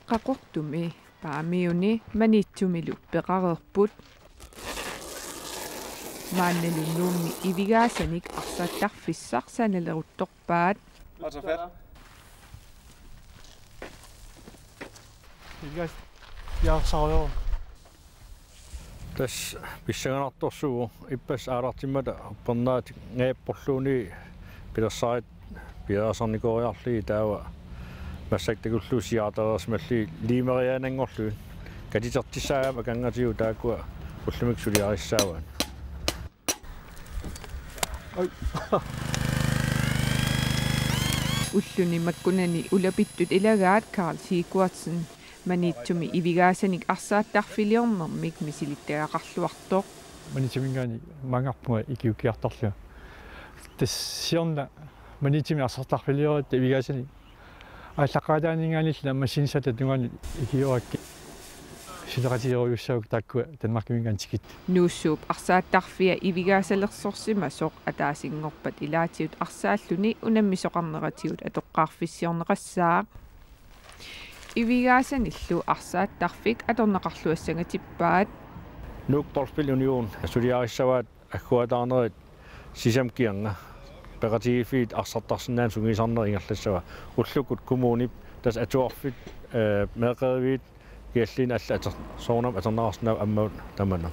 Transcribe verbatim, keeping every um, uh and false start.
Qaqortumi Paamiuni Maniitsumilu peqareerput. Maannalu Nuummi ivigaasanik arsaattarfissaq sanaleruttorpaat. Ivigaasanik piareersarujussuuvoq. Tassa pissanganartorsuuvoq, ippassaq aalartimmata uppernarinngajapporluunniit pilersaarut piareersarnikooriarlugit, taava massakkut takullugu siaartareersimallugit liimeriaannanngorlugit. Katitertussaagami akornatigut taakkua ullumikkut suliarissaavaat. Ulluni makkunani ulapittut ilagaat Karl Sigurdsen Maniitsumi ivigaasanik arsaattarfiliornermik misilittagaqarluartoq. Maniitsuminngaanniit maanngarpunga ikiuukkiartorlunga. Tassa siorna Maniitsumi arsaattarfiliorutta ivigaasanik aallaqqaataaninngaanniillu naammassinissaata tungaanut ikiorakkit suleqatigerujussuupput taakkua Danmarkiminngaanniit tikittut. Nuussuup arsaattarfia ivigaasalersorsimasoq ataasinngorpat ilaatigut arsaalluni unammisoqarneratigut atoqqaarfissiorneqassaaq. Ivigaasanillu arsaattarfik atorneqarluassangatippaat. Nuuk Boldspil Union suliarissavaat agguataarnerit sisamat kingorna peqatigiiffiit arsartarsinnaaneq sungiusarneq ingerlassava. Ullukkut kommunip, tassa atuarfik, eh, meeqqeriviit kialliini allat ator-, soorunami atorneqarsinnaavoq ammut tamanna.